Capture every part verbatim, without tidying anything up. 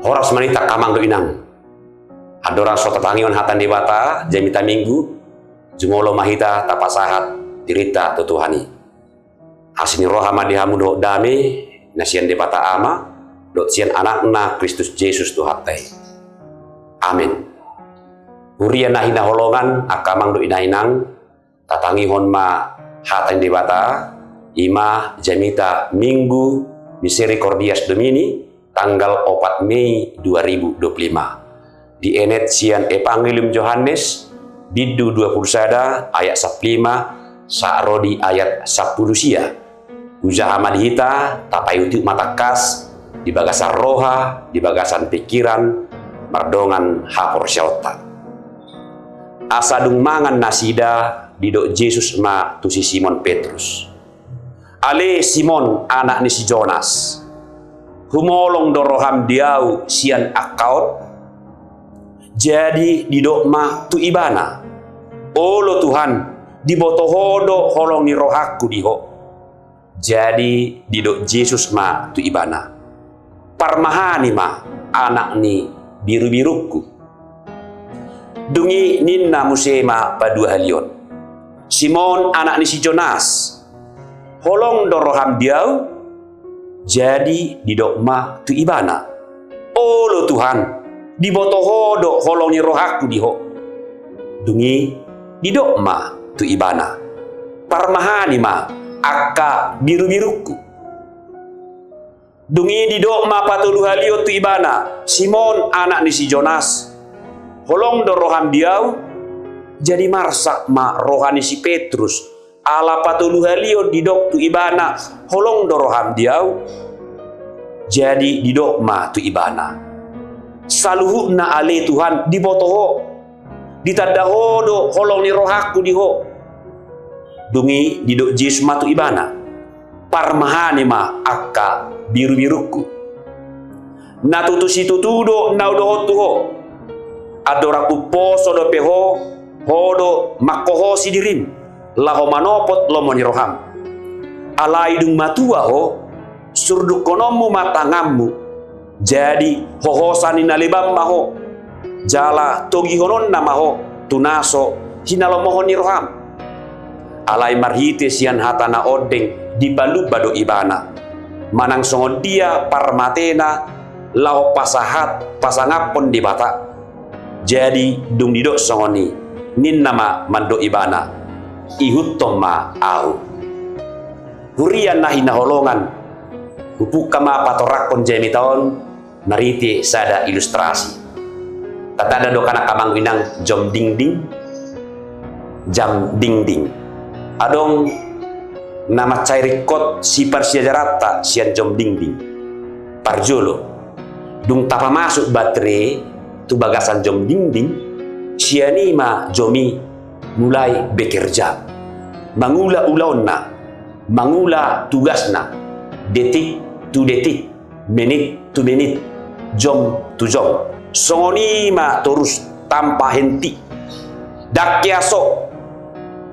Horas ma di hita angka amang dohot inang. Andorang so tatangihon hata ni Debata, jamita Minggu, jumolo ma hita tapasahat dirinta tu Tuhan i. Asi ni roha ma di hamu dohot dame, na sian Debata Ama, dohot sian Anakna Kristus Jesus Tuhanta i. Amen. Huria na hinaholongan, angka amang dohot inang, tatangihon ma hata ni Debata, i ma jamita Minggu Misericordias Domini, tanggal opat Mei dua ribu dua puluh lima. Dienet sian Evangelium Johannes, bindu dua puluh sada, ayat sampulu lima, sahat ro di ayat sampulu sia. Hujaha ma di hita, tapaihutihut ma tangkas, di bagasan roha, di bagasan pingkiran, mardongan haporseaonta. Asa dung mangan nasida, didok Jesus ma tu si Simon Petrus: Ale Simon, anak ni si Jonas, humolong do roham di ahu sian angka on? Jadi didok ma tu ibana: Olo Tuhan, diboto ho do holong ni rohangku di ho. Jadi didok Jesus ma tu ibana: Parmahani ma, anak ni birubirungku. Dung i ninna muse ma paduahalihon: Simon, anak ni si Jonas, holong do roham di ahu? Jadi didok ma tu ibana: Olo Tuhan, diboto ho do holong ni rohangku di ho. Dung i didok ma tu ibana: Parmahani ma, angka birubirungku. Dung i didok ma patoluhalihon tu ibana: Simon, anak ni si Jonas, holong do roham di ahu? Jadi marsak ma roha ni si Petrus, ala patoluhalihon didok tu ibana: Holong do roham di ahu? Jadi didok ma tu ibana: Saluhutna ale Tuhan, diboto ho. Ditanda ho do holong ni rohangku di ho. Dung i didok Jesus ma tu ibana: Parmahani ma, angka birubirungku. Na tutu situtu do na hudokhon tu ho: Andorang umposo dope ho, ho do manghohosi dirim, laho manopot lomo ni roham. Alai dung matua ho, surdukkononmu ma tanganmu, jadi hohosa ni na leban ma ho, jala togihononna ma ho tu na so hinalomohon ni roham. Alai marhite sian hata na ondeng dipalumba do ibana, manang songon dia parmatena laho pasahat pasangaphon Debata. Jadi dung didok songon i, ninna ma mandok ibana: Ihuthon ma ahu. Huria na hinaholongan, hupungka ma patoranghon jamita on marhite sada ilustrasi. Tatanda do kan angka amang inang jom dingding, jam dingding. Adong na mansai ringkot siparsiajaranta sian jom dingding. Parjolo, dung tapamasuk batre tu bagasan jom dingding, sian i ma jom i mulai bekerja, mangula ulaonna, mangula tugasna, detik tu detik, menit tu menit, jom tu jom. Songon i ma torus tanpa henti. Ndang hea so,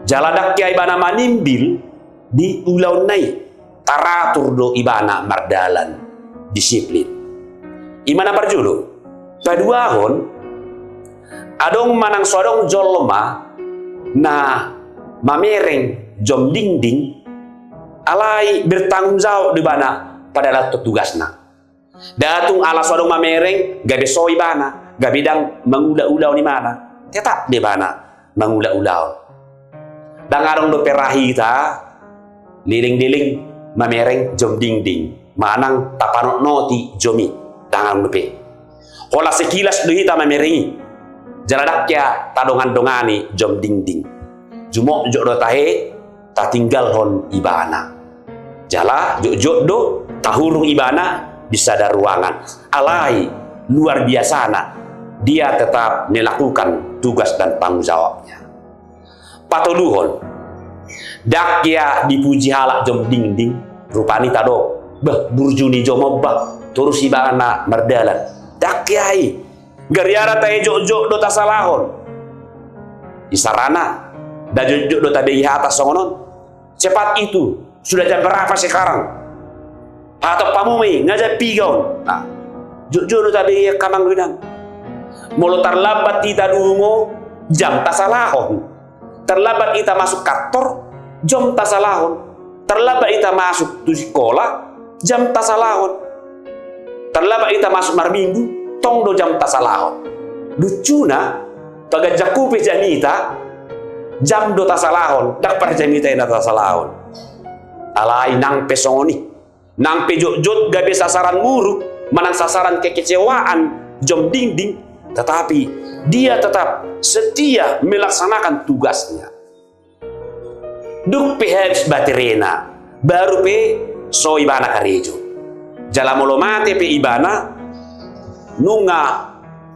jala ndang hea ibana manimbil di ulaonna i. Taratur do ibana mardalan, disiplin. I ma na parjolo. Paduahon, adong manang so adong jolma na mamereng jom dingding, alai bertanggung jawab do ibana padalathon tugasna. Ndang tung ala so adong mamereng gabe so ibana, gabe ndang mangula ulaon ibana. Tetap do ibana mangula ulaon. Ndang adong dope ra hita leleng-leleng mamereng jom dingding manang tapanotnoti jom i. Ndang adong dope. Holan sekilas do hita mamereng i, jala ndang hea tadongan-dongani jom dingding. Jumotjot do tahe, tatinggalhon ibana. Jala jotjot do tahurung ibana di sada ruangan. Alai luar biasana, dia tetap melakukan tugas dan tanggung jawabnya. Patoluhon, ndang hea dipuji halak jom dingding, rupani tadok: Bah, burju ni jom on bah, torus ibana mardalan. Ndang hea i. Gariada tahe jotjot do tasalahon. Isarana, nda jotjot do tabege hata songon on: Cepat itu, sudah jam berapa sekarang? Hatop hamu ma i, nga jam piga on? Nah, Jotjot do tabe i angka amang dohot inang. Molo tarlambat hita dungo, jam tasalahon. Tarlambat hita masuk kantor, jam tasalahon. Tarlambat hita masuk tu sikola, jam tasalahon. Tarlambat hita masuk marminggu, tong do jam tasalahon. Lucuna, paganjang hupe jamita, jam do tasalahon, ndang parjamita i na tasalahon. Alai nang pe songon i. Nang pe jotjot gabe sasaran muruk, manang sasaran kekecewaan, jom dingding, tetapi dia tetap setia melaksanakan tugasnya. Dung pe habis baterena, baru pe so ibana karejo. Jala molo mate pe ibana, nunga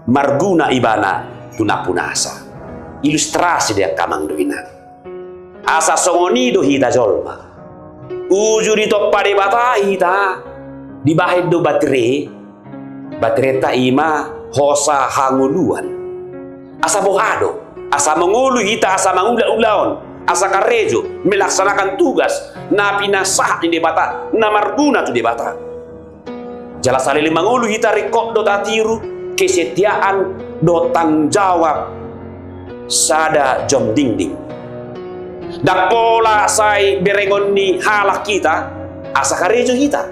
marguna ibana tu nampunasa. Ilustrasi do i angka amang dohot inang. Asa songon i do hita jolma. Uju ditompa Debata hita, dibahen do batere. Batereta i ma hosa hangoluan. Asa boha do, asa mangolu hita, asa mangula ulaon, asa karejo, melaksanakan tugas na pinasahat ni Debata, na marguna tu Debata. Jala saleleng mangolu hita ringkot do tatiru kesetiaan dohot tanggung jawab sada jom dingding. Ndang pola sai berengon ni halak hita asa karejo hita.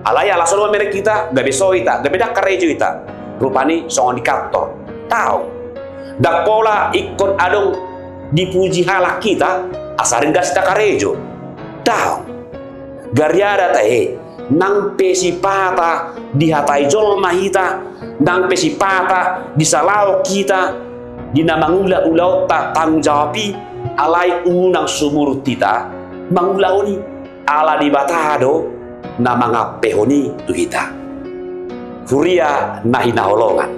Alai ala so do mamereng hita, gabe so hita, gabe ndang karejo hita. Rupani songon di kantor. Daong. Ndang pola ingkon adong dipuji halak hita asa ringgas hita karejo. Daong. Gariada tahe, nang pe sipata dihatai jolma hita, nang pe sipata disalahon hita, di na mangula ulaonta tanggung jawab i, alai unang sumurut hita mangulahon i, ala Debata do na mangampehon i tu hita. Huria na hinaholongan.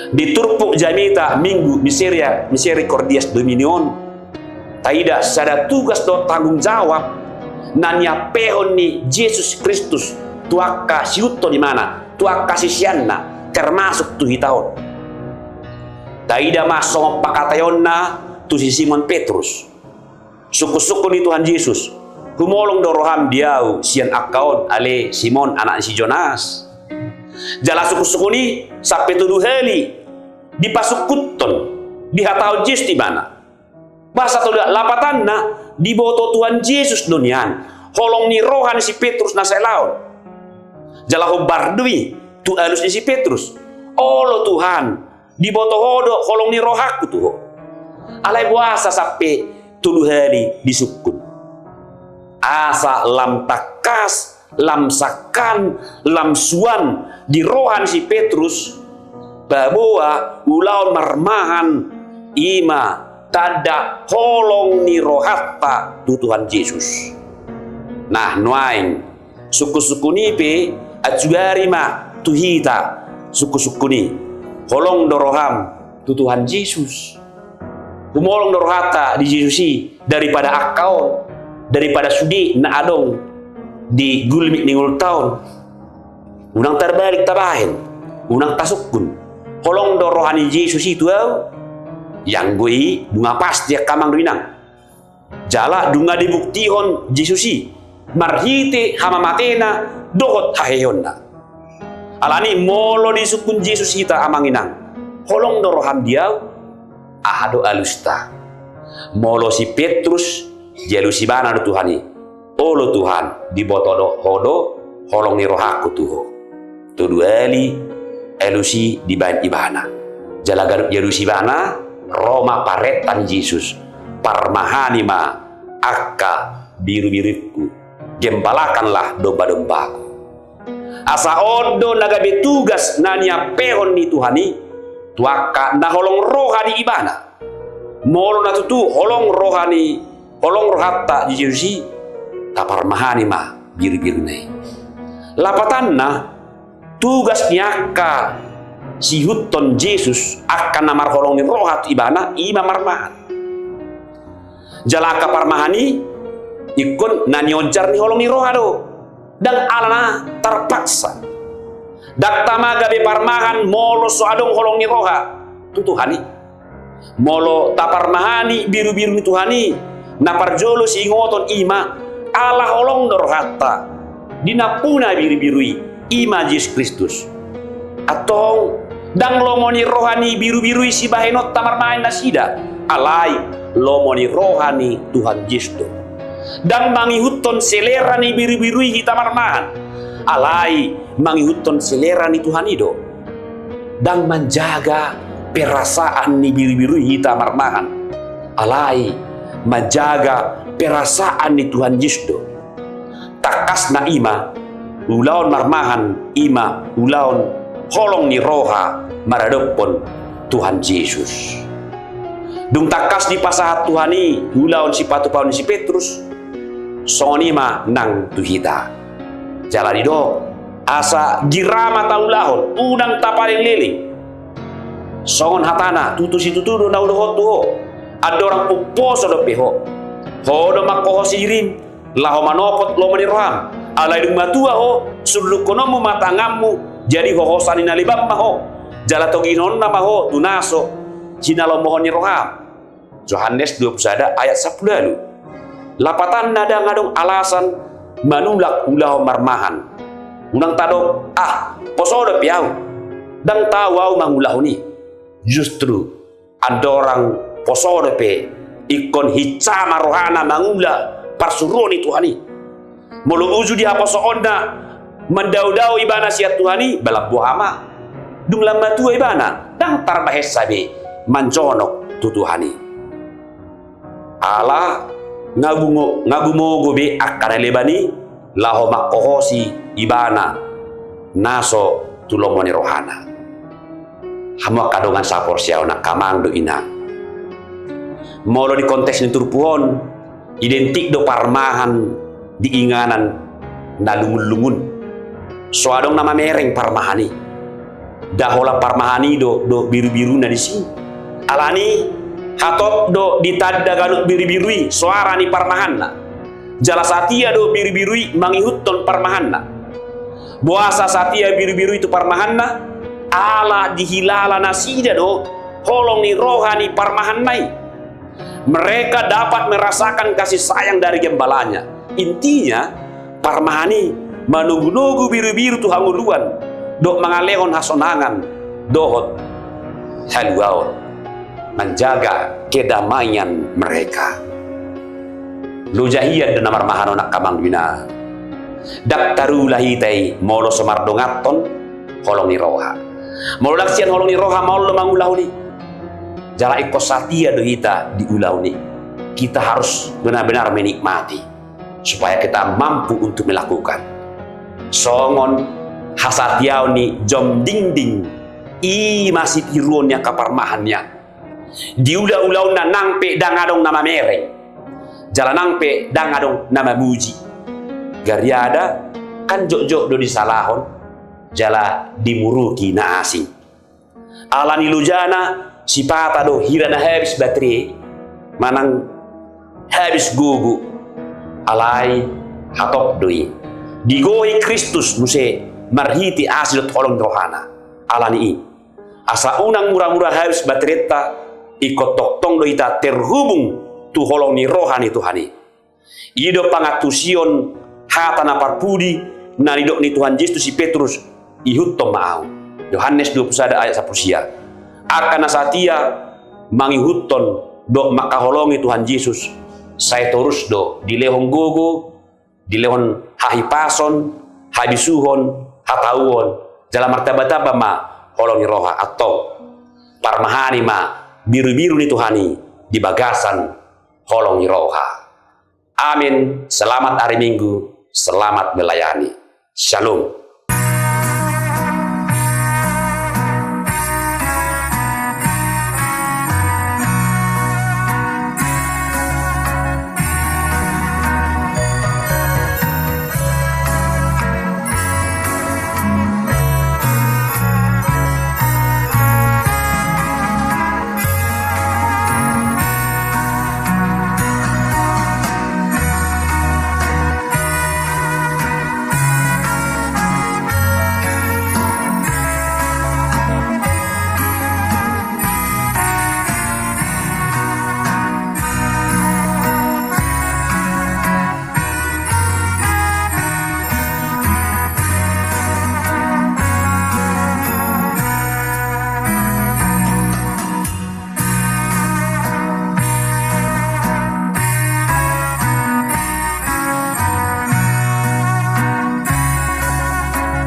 Di turpuk jamita Minggu Miseria-, Misericordias Domini on, taida sada tugas dohot tanggung jawab na niampehon ni Jesus Kristus tu angka siihuthon ibana, tu angka siseanna, termasuk tu hita on. Taida ma songon pangkataionna tu si Simon Petrus. Sungkunsungkun ni Tuhan Jesus, humolong do roham di ahu sian angka on, ale Simon, anak ni si Jonas. Jala sungkunsungkun i sampe tolu hali dipasungkunhon, dihatahon Jesus tu ibana. Bahasa tolu, lapatanna, diboto Tuhan Jesus do nian holong ni roha ni si Petrus na sai laon. Jala hombar do i tu alus ni si Petrus, olo Tuhan, diboto Ho do holong ni rohangku tu Ho. Alai boasa sampe tolu hali disungkun? Asa lam tangkas, lam sangkan, lam suan di roha ni si Petrus paboa ulaon marmahan, i ma tanda holong ni rohanta tu Tuhan Jesus. Nah, nuaeng, sungkunsungkun i pe ajuari ma tu hita sungkunsungkun i. Holong do roham tu Tuhan Jesus. Humolong do rohanta di Jesus i daripada angka on, daripada sude na adong di gulmit ni ngolunta on. Unang tarbalik tabahen, unang tasungkun, holong do roha ni Jesus i tu ahu. Ianggo i nunga pasti angka amang dohot inang. Jala nunga dibuktihon Jesus i marhite hamamatena dohot haheheonna. Alani molo disungkun Jesus hita amang inang, holong do roham di ahu, aha do alusta? Molo si Petrus, dialusi ibana do Tuhan i, olo Tuhan, diboto do Ho do holong ni rohangku tu Ho. Tolu hali alusi dibahen ibana. Jala ganup dialusi ibana, ro ma parenta ni Jesus, parmahani ma angka birubirungku, gembalakanlah domba-dombaku. Asa on do na gabe tugas na niampehon ni Tuhan i tu angka na holong roha di ibana. Molo na tutu holong roha ni, holong rohanta di Jesus i, taparmahani ma birubiruna i. Lapatanna, tugas ni angka siihuthon Jesus, angka na marholong ni roha tu ibana, i ma marmahan. Jala angka parmahan i ingkon na nionjar ni holong ni roha do. Ndang alana tarpaksa. Ndang tama gabe parmahan molo so adong holong ni roha tu Tuhan i. Molo taparmahani birubiru ni Tuhan i, na parjolo siingoton i ma, ala holong do rohanta di nampuna birubiru i, I ma Jesus Kristus. Antong, ndang lomo ni roha ni birubiru i sibahenonta marmahan nasida, alai lomo ni roha ni Tuhan Jesus do. Ndang mangihuthon selera ni birubiru i hita marmahan, alai mangihuthon selera ni Tuhan i do. Ndang manjaga perasaan ni birubiru i hita marmahan, alai manjaga perasaan ni Tuhan Jesus do. Tangkasna i ma, ulaon marmahan i ma ulaon holong ni roha maradophon Tuhan Jesus. Dung tangkas dipasahat Tuhan i ulaon sipatupaon ni si Petrus, songon i ma nang tu hita. Jala didok, asa gira ma taulahon, unang tapaleleng. Songon hatana, tutu situtu do na hudokhon tu ho, andorang umposo dope ho, ho do mangkohosi dirim laho manopot lomo ni roham. Alai dung matua ho, sundukkononmu ma tanganmu, jadi hohosa ni na leban ma ho, jala toginonna ma ho tu na so hinalomohon ni roham. Johannes dua puluh sada ayat sampulu ualu. Lapatanna, ndang adong alasan manulak ulaon marmahan. Unang tadok, ah, poso dope ahu, ndang tau ahu mangulahon i. Justru andorang poso dope, ingkon hinsa ma rohana mangula parsuruon ni Tuhan i. Molo uju di haposoonna mandaodao ibana sian Tuhan i, balan boha ma. Dung lam matua ibana, ndang tarbahensa be manjonok tu Tuhan i. Ala nga gumo-, nga gumogo be angka na leban i laho mangkohosi ibana na so tu lomo ni rohana. Hamu angka dongan saporseaon, angka amang dohot inang. Molo di konteks ni turpuk on, identik do parmahan di inganan na lungun-lungun. So adong na mamereng parmahan i. Nda holan parmahan i do, do birubiru na disi. Alani, hatop do ditanda ganup birubiru i soara ni parmahanna. Jala satia do birubiru i mangihuthon parmahanna. Boasa satia birubiru i tu parmahanna? Ala dihilala nasida do holong ni roha ni parmahanna i. Mereka dapat merasakan kasih sayang dari gembalanya. Intinya, parmahan i manogunogu birubiru tu hangoluan, dohot mangalehon hasonangan dohot haluaon, menjaga kedamaian mereka. Loja hian do na marmahan on, angka amang dohot inang. Ndang tarula hita i molo so mardonganhon holong ni roha. Molo ndang sian holong ni roha maol do mangulahon i, jala ingkon satia do hita di ulaon i. Kita harus benar-benar menikmati supaya kita mampu untuk melakukan. Songon hasatiaon ni Jom Dingding, i ma sitiruon ni angka parmahan nian. Diula ulaonna nang pe ndang adong na mamereng, jala nang pe ndang adong na mamuji. Gariada kan jotjot do disalahon jala dimuruki na asing. Alani lojana sipata do, hira na habis baterai manang habis gogo, alai hatop do i. Digohi Kristus muse marhite asi dohot holong ni rohana. Alani i, asa unang mura-mura habis baterenta, ingkon tongtong do hita terhubung tu holong ni roha ni Tuhan i. I do pangantusion hata na parpudi na nidok ni Tuhan Jesus tu si Petrus, ihuthon ma ahu. Johannes dua puluh sada ayat sampulu sia. Angka na satia mangihuthon dohot mangkaholongi Tuhan Jesus, sai torus do dilehon gogo, dilehon hahipason, habisuhon, hatauon, jala martamba-tamba ma holong ni roha. Antong, parmahani ma birubiru ni Tuhan i di bagasan holong ni roha. Amin. Selamat hari Minggu, selamat melayani. Shalom.